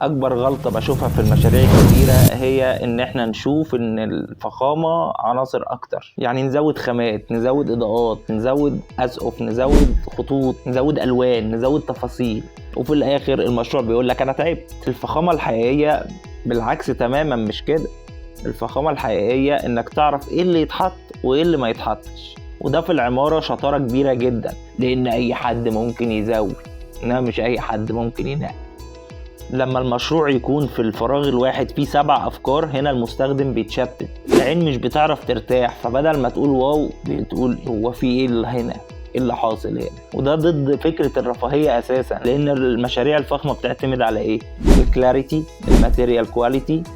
اكبر غلطة بشوفها في المشاريع الكبيرة هي ان احنا نشوف ان الفخامة عناصر اكتر، يعني نزود خامات، نزود اضاءات، نزود اسقف، نزود خطوط، نزود الوان، نزود تفاصيل، وفي الاخر المشروع بيقول لك انا تعبت. الفخامة الحقيقية بالعكس تماما، مش كده. الفخامة الحقيقية انك تعرف ايه اللي يتحط وايه اللي ما يتحطش، وده في العمارة شطارة كبيرة جدا، لان اي حد ممكن يزود، انما مش اي حد ممكن ينقي. لما المشروع يكون في الفراغ الواحد فيه 7 أفكار، هنا المستخدم بيتشتت، العين مش بتعرف ترتاح، فبدل ما تقول wow بتقول هو في ايه اللي هنا، ايه اللي حاصل هنا. وده ضد فكرة الرفاهية أساسا، لأن المشاريع الفخمة بتعتمد على ايه؟ ال clarity، ال material quality،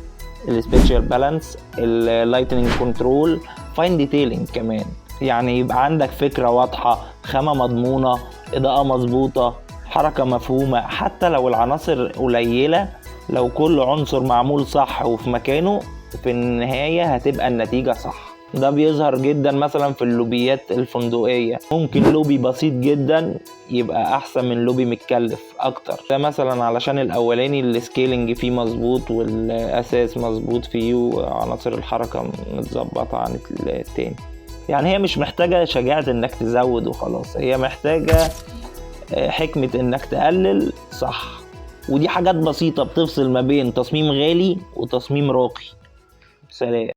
ال spatial balance، ال lighting control، fine detailing كمان. يعني يبقى عندك فكرة واضحة، خامة مضمونة، إضاءة مظبوطة، حركة مفهومة، حتى لو العناصر قليلة، لو كل عنصر معمول صح وفي مكانه، في النهاية هتبقى النتيجة صح. ده بيظهر جدا مثلا في اللوبيات الفندقية، ممكن لوبي بسيط جدا يبقى احسن من لوبي متكلف اكتر. ده مثلا علشان الاولاني ال scaling فيه مظبوط والاساس مظبوط فيه وعناصر الحركة متظبطة عن التاني. يعني هي مش محتاجة شجاعة انك تزود وخلاص، هي محتاجة حكمة انك تقلل صح. ودي حاجات بسيطة بتفصل ما بين تصميم غالي وتصميم راقي. سلام.